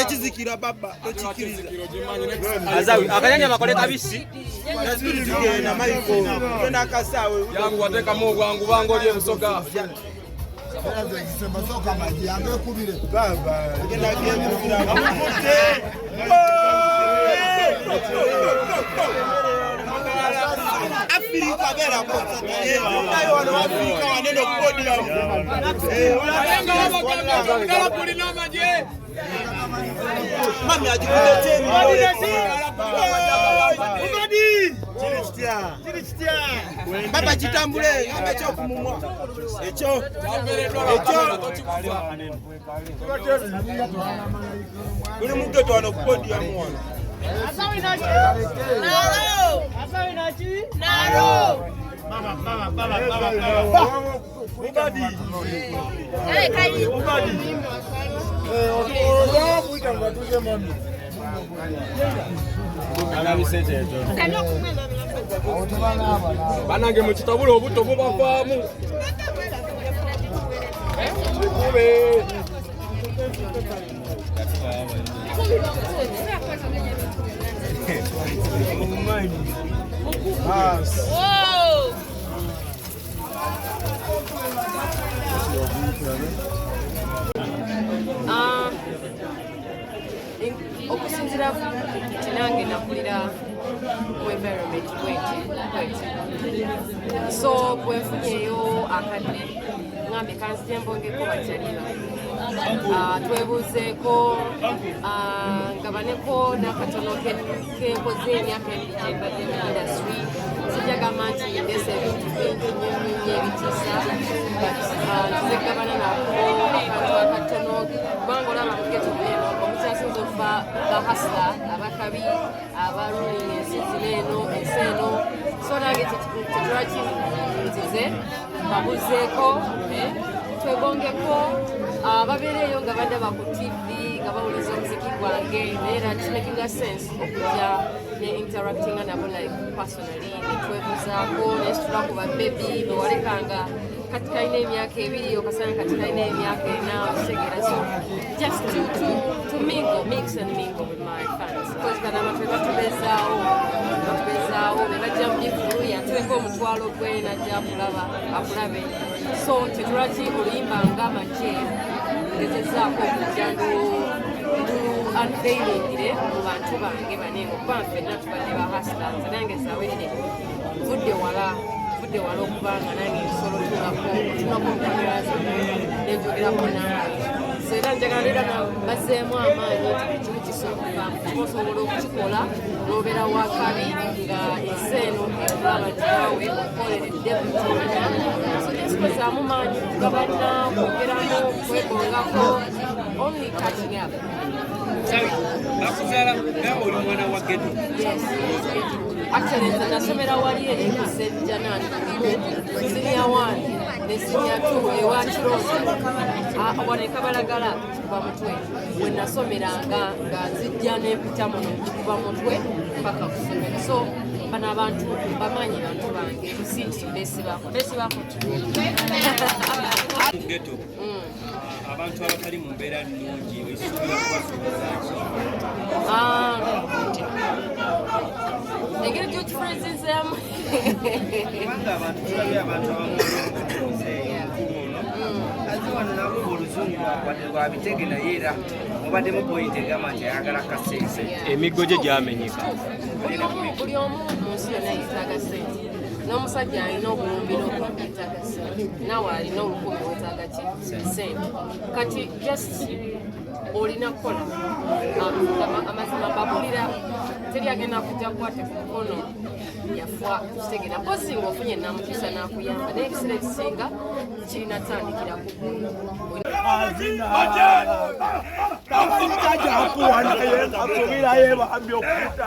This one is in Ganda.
Ekizikira baba tokikiriza. Azawi akanyanya bakole kabisi. Nasibiri tugenda Michael. Tugenda akasaawe. Yangu watekamu obwangu bangu oli ebusoga. Baba tugenda gekubira. Afirika beera nayo wano Afirika wanene okupodium. Kulina amagye. Mami agikutte baba kitambule ngamba ekyokumumwa ekyo ekyo tuli mugeto wano kupodium wano. Banange mukitabule obutto bubavaamu. Kikube. Okusinziira nti nange nakulira mu environment bwenti bwenti, so bwenfunyeyo akadde ngambye kanzije mbongeko bakyalira, twebuuzeeko, ngabaneko n'akatono kenkoze emyaka 2 gye mbadde mu industry. Sijja gamba nti ndeese ebintu bingi nnyo nnyo nnyo ebitiisa, but nzize gabana nako akantu akatono, kubanga olaba mu ghetto eno omukyasinza okuva ba hustler abakabi aba ruling ensi zino eno ensi eno. So nange tetulaki nzize babuzeeko, twebongeko, babeereeyo nga bandaba ku TV nga bawuliza omuziki gwange, naye era kimakinga sense okujja ne interactinga nabo like personally, netwebuzaako nesitula ku babebi bewalekanga kati kalina emyaka 2, okasanga kati kalina emyaka 4, okitegeera? So just to mingle, mix and mingle with my fans, because bano abantu bebatubeezaawo, batubeezaawo, be bajja mu bivulu, yatereka omutwalo gwe najja akulaba akulabe. So tetulaki oluyimba nga amagye ngezezzaako okujja ndu unveilingire mu bantu bange banene, okuba ffenna tubadde ba hustler. Nze nange Zawerire nvudde wala, nvudde wala okubanga nange nsobola otunako otunako mu kamera zammwe nenjogerako nammwe. So era njagala era bazzeemu amaanyi nti buli kimu kisoboka, kimu osobola okukikola n'obeera wakabi nga ensi eno ekulaba nti naawe okoleredde buli kyomanya. So ensikozaamu maanyi kugabana, kwogeramu, kwegongako, only catching up. Bakuzaala nga oli mwana wa ghetto? Yes. Actually, nze nasomera wali eri ku St. Janan, senior 1 ne senior 2 ewa Kironda. Wano e Kabalagala Kikuba Mutwe we nasomeranga, nga nzijja n'empita muno Kikuba Mutwe paka kusomera. So bano abantu bamanyi, bantu bange, si nti mbesibako mbesibako. Mu ghetto abantu abatali mu mbeera nnungi osuubira kubasuubiza ki? Engeri gy'okifrezinzeemu. Kubanga abantu tulabye abantu abamu omukulu ono aze wano nakuba oluzungu wadde lwabitege, naye era mubaddemu point egamba nti ayagala kasente. Emiggo gye gyamenyeka. Buli omu mu nsi yonna yeetaaga ssente. N'omusajja alina obuwumbi n'obuwumbi yeetaaga ssente, naawe alina 1000 weetaaga ki? Ssente. Kati just olina kukola. Amazima mbabulira, teri agenda kujja kukwate ku mukono yafa, kitegeera? Mpozi ng'ofunye namukisa n'akuyamba, naye ebiseera ebisinga kirina tandikira ku ggwe. Kajakuwa naye kakubirayo bambi okuta.